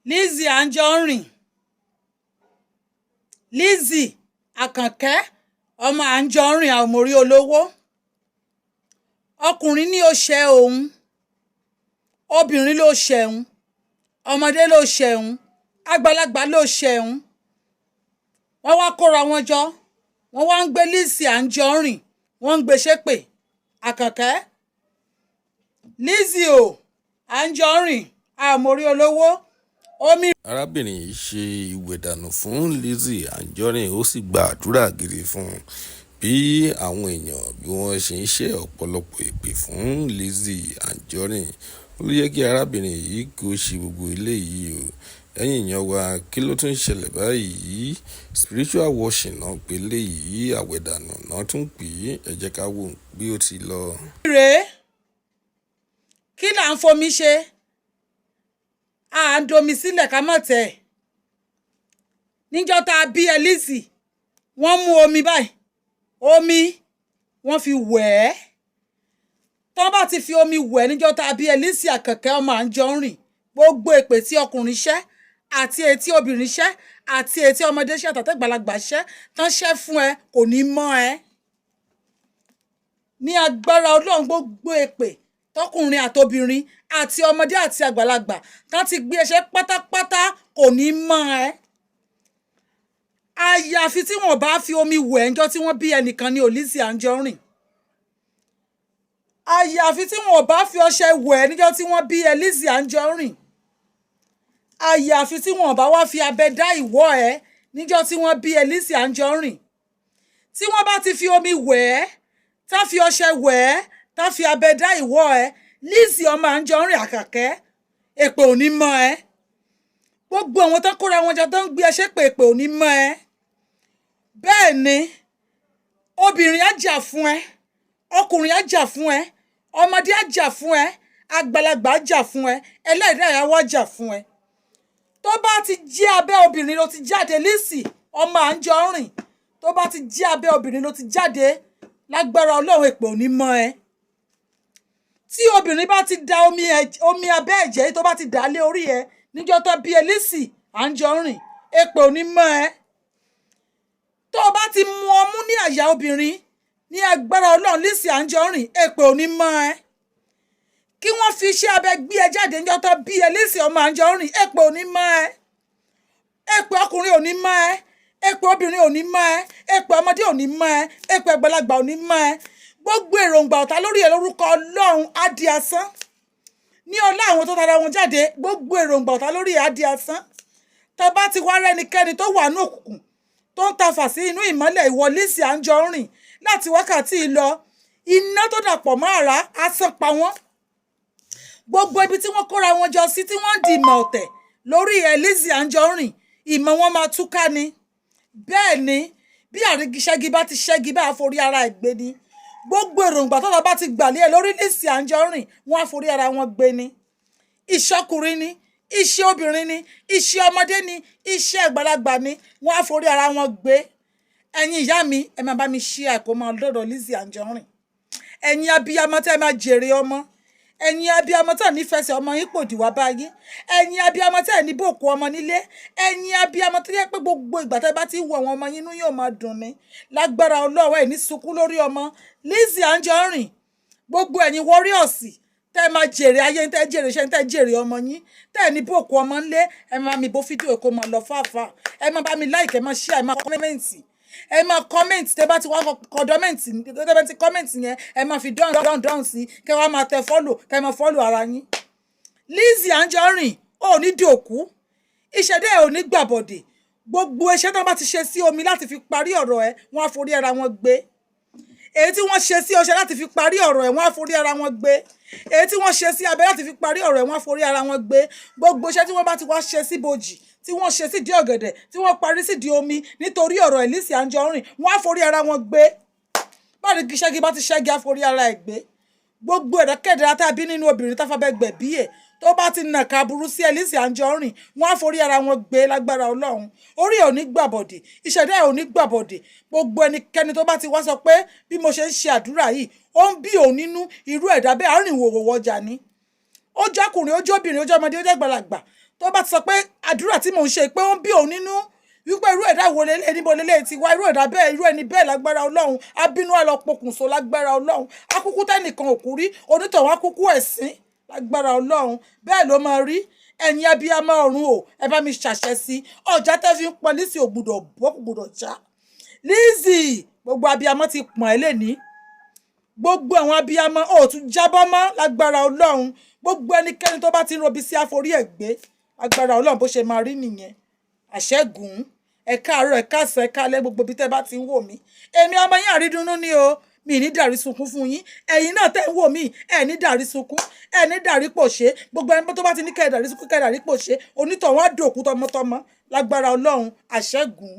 Lizzy Anjorin, Lizzy Àkànkẹ́ ọmọ Anjorin àmórí olówó. Ọkùnrin ní ó ṣe òun, obìnrin ló ṣẹ̀hún, ọmọdé ló ṣẹ̀hún, àgbàlagbà ló ṣẹ̀hún. Wọ́n wá kóra wọn jọ, wọ́n wá ń gbé Lizzy Anjorin, wọ́n ń gbé ṣépè. Àkànkẹ́, Lizzy o Anjorin àmórí olówó omi. Arábìnrin yìí ṣe ìwẹ̀dànù fún Lizzy Anjorin, ó sì gba àdúrà gidi fún un. Bí àwọn èèyàn bí wọ́n ṣe ń ṣe ọ̀pọ̀lọpọ̀ èpè fún Lizzy Anjorin, ó ló yẹ kí arábìnrin yìí kó ṣe gbogbo eléyìí o. Ẹ̀yin èèyàn wa, kí ló tún ṣẹlẹ̀ báyìí? Spiritual washing náà pé léyìí, àwẹ̀dànù náà tún pè é. Ẹ jẹ́ ká wò bí ó ti lọ. Rèé, kí là ń fomi ṣe? À ń domi sílẹ̀ ká mọ̀ tẹ̀. Níjọ́ tá a bí ẹ, Lizzy, wọ́n mú omi báyìí, omi wọ́n fi wẹ̀ ẹ́. Tọ́ bá ti fi omi wẹ̀ níjọ́ tá a bí ẹ, Lizzy Àkànkẹ́ ọmọ Anjorin, gbogbo èpè tí ọkùnrin ṣẹ́ àti etí obìnrin ṣẹ́ àti etí ọmọdé ṣẹ́ àtàtẹ́gbàlagbà ṣẹ́ tán ṣẹ́ fún ẹ kò ní mọ́ ẹ. Ní agbára Ọlọ́run, gbogbo èpè tọkùnrin àtobìnrin àti ọmọdé àti àgbàlagbà tán ti gbé ẹṣẹ́ pátápátá kò ní mọ́ ẹ. Àyàfi tí wọ́n bá fi omi wẹ̀ ńjọ́ tí wọ́n bí ẹnìkan ní Lizzy Anjorin. Àyàfi tí wọ́n bá fi ọṣẹ wẹ̀ níjọ́ tí wọ́n bí ẹ, Lizzy Anjorin. Àyàfi tí wọ́n bá wá fi abẹ dá ìwọ́ ẹ níjọ́ tí wọ́n bí ẹ, Lizzy Anjorin. Tí wọ́n bá ti fi omi wẹ̀ ẹ́, tá fi ọṣẹ wẹ̀ ẹ́, tá fi abẹ dá ìwọ́ ẹ, Lizzy ọmọ Anjorin Àkànkẹ́, èpè ò ní mọ́ ẹ. Gbogbo àwọn tó kóra wọn jọ tó ń gbé ẹṣẹ́ pé èpè ò ní mọ́ ẹ. Bẹ́ẹ̀ ni obìnrin á jà fún ẹ, ọkùnrin á jà fún ẹ, ọmọdé á jà fún ẹ, àgbàlagbà á jà fún ẹ, ẹlẹ́dàá ìyàwó á jà fún ẹ. Tó bá ti jẹ́ abẹ́ obìnrin ló ti jáde, Lizzy ọmọ Anjorin, tó bá ti jẹ́ abẹ́ obìnrin ló ti jáde, lágbára Ọlọ́run, èpè ò ní mọ́ ẹ. Tí obìnrin bá ti da omi, omi abẹ́ ẹ̀jẹ̀ tó bá ti dà á lé orí ẹ níjọ́ tó bí ẹ, Lizzy Anjorin, èpè ò ní mọ́ ẹ. Tó o bá ti mu ọmú ní àyà obìnrin, ní agbára Ọlọ́run, Lizzy Anjorin, èpè ò ní mọ́ ẹ. Kí wọ́n fi iṣẹ́ abẹ gbé ẹ jáde níjọ́ tó bí ẹ, Lizzy ọmọ Anjorin, èpè ò ní mọ́ ẹ. Èpè ọkùnrin ò ní mọ́ ẹ, èpè obìnrin ò ní mọ́ ẹ, èpè ọmọdé ò ní mọ́ ẹ, èpè àgbàlagbà ò ní mọ́ ẹ. Gbogbo èròǹgbà ọ̀tá lórí ẹ, lórúkọ Ọlọ́run, á di asán. Ní ọlá àwọn tó tara wọn jáde, gbogbo èròǹgbà ọ̀tá lórí ẹ á di asán. Tó bá ti wá rẹ́nikẹ́ni tó wà ní òkùnkùn tó ń tafà sí inú ìmọ́lẹ̀, ìwọ Lizzy Anjorin, láti wákàtí lọ, iná tó dàpọ̀ mọ́ àrá á sán pa wọ́n. Gbogbo ibi tí wọ́n kóra wọn jọ sí tí wọ́n ń di ìmọ̀ ọ̀tẹ̀ lórí ẹ̀, Lizzy Anjorin, ìmọ̀ wọn máa túká ni. Bẹ́ẹ̀ ni bí àrígiṣẹ́gi bá ti ṣẹ́gi bá forí ara ẹ̀ gbé ni. Gbogbo èròǹgbà tó bá ti gbà lé ẹ lórí, Lizzy Anjorin, wọ́n á forí ara wọn gbé ni. Ìṣọkùnrin ni, iṣẹ́ obìnrin ni, iṣẹ́ ọmọdé ni, iṣẹ́ àgbàlagbà ni, wọ́n á forí ara wọn gbé. Ẹ̀yin ìyá mi, ẹ máa bá mi ṣí àìkó máa lọ́dọ̀ Lizzy Anjorin. Ẹ̀yin abiyamọ tẹ́ ẹ máa jèrè ọmọ, ẹ̀yin abiyamọ tẹ́ ẹ̀ nífẹ̀ẹ́sẹ̀ ọmọ yín pòdì wá báyìí, ẹ̀yin abiyamọ tẹ́ ẹ̀ ní bòkú ọmọ nílé, ẹ̀yin abiyamọ tó yẹ pé gbogbo ìgbà tẹ́ bá ti wo àwọn ọmọ yín, inú yóò máa dùn ní, lágbára Ọlọ́run, ẹ̀ ní sunkún lórí ọmọ, Lizzy Anjorin. Gbogbo ẹ̀yin warriors tẹ́ ẹ máa jèrè ayé, tẹ́ ẹ jèrè iṣẹ́, tẹ́ ẹ jèrè ọmọ yín, tẹ́ ẹ ní bòkú ọmọ ńlé, ẹ máa mi bó fídíò kó máa lọ fáfá. Ẹ máa bá mi like, ẹ máa share, ẹ máa comment. Ẹ máa comment. Tẹ́ bá ti wá comment, tẹ́ bá ti comment yẹn, ẹ máa fi done done done sí, kẹ́ wá máa tẹ follow, kẹ́ máa follow ara yín. Lizzy Anjorin, ò ní di òkú, ìṣẹ̀dá ẹ̀ ò ní gbàbọ̀dè. Gbogbo iṣẹ́ tó bá ti ṣe sí omi láti fi parí ọ̀rọ̀ ẹ, wọ́n á forí ara wọn gbé. Èyí tí wọ́n ṣe sí ọṣẹ láti fi parí ọ̀rọ̀ ẹ̀, wọ́n á forí ara wọn gbé. Èyí tí wọ́n ṣe sí abẹ láti fi parí ọ̀rọ̀ ẹ̀, wọ́n á forí ara wọn gbé. Gbogbo iṣẹ́ tí wọ́n bá ti wá ṣe sí bojì, tí wọ́n ṣe sídìí ọ̀gẹ̀dẹ̀, tí wọ́n parí sídìí omi nítorí ọ̀rọ̀ Lizzy Anjorin, wọ́n á forí ara wọn gbé. Báyìí kí ṣẹ́gi bá ti ṣẹ́gi, á forí ara ẹ̀ gbé. Gbogbo ẹ̀dọ́kẹ̀dẹ̀ tàbí nínú obìnrin táfàbẹ́ gbẹ̀bí ẹ̀ tó bá ti nàka burú sí ẹ, Lizzy Anjorin, wọ́n á forí ara wọn gbé lágbára Ọlọ́run. Orí ẹ̀ ò ní gbàbọ̀dè, ìṣẹ̀dá ẹ̀ ò ní gbàbọ̀dè. Gbogbo ẹnikẹ́ni tó bá ti wá sọ pé bí mo ṣe ń ṣe àdúrà yìí, ó ń bí òun nínú, irú ẹ̀dá bẹ́ẹ̀ àárín ìwòwò wọjà ni. Ó jọkùnrin, ó jóbìnrin, ó jọmọdé, ó jẹ́ gbàlagbà. Tó bá ti sọ pé àdúrà tí mò ń ṣe pé ó ń bí òun nínú, wípé irú ẹ̀dá wo lélẹ̀, níbo lélẹ̀ ti wá irú ẹ̀dá bẹ́ẹ̀, irú ẹni bẹ́ẹ̀, lágbára Ọlọ́run, abínú á lọ pokùnso. Lágbára Ọlọ́run, akúkú tẹ́nìkan ò kú rí, onítọ̀hún akúkú ẹ̀sín. Lágbára Ọlọ́run, bẹ́ẹ̀ ló máa rí. Ẹ̀yin abiyamọ ọ̀run o, ẹ bá mi ṣàṣẹ sí ọjà tẹ́ fi ń pọn Lizzy, ò gbúdọ̀ bọ́, kò gbúdọ̀ já. Lizzy, gbogbo abiyamọ ti pọ̀n ẹ́ lẹ́ni. Gbogbo àwọn abiyamọ ò tún jábọ́ mọ́. Lágbára Ọlọ́run, gbogbo ẹnikẹ́ni tó bá ti ń robi sí àforí ẹ̀ gbé. Agbára Ọlọ́run, bó ṣe máa rí nìyẹn. Àṣẹ́gun. Ẹ káàárọ̀, ẹ káàsán, ẹ káalẹ́, gbogbo ibi tẹ́ bá ti ń wò mí. Èmi ọmọ yín àrídùnnú ni o. Mi ní dàrí sunkún fún yín. Ẹ̀yin náà tẹ́ ń wò mí, ẹ̀ ní dàrí sunkún, ẹ̀ ní dàrí pòṣé. Gbogbo ẹni tó bá ti ní kẹ́ ẹ̀ dàrí sunkún, kẹ́ ẹ̀ dàrí pòṣé, onítọ̀hún á dòkú tọmọtọmọ. Lágbára Ọlọ́run, àṣẹ́gun.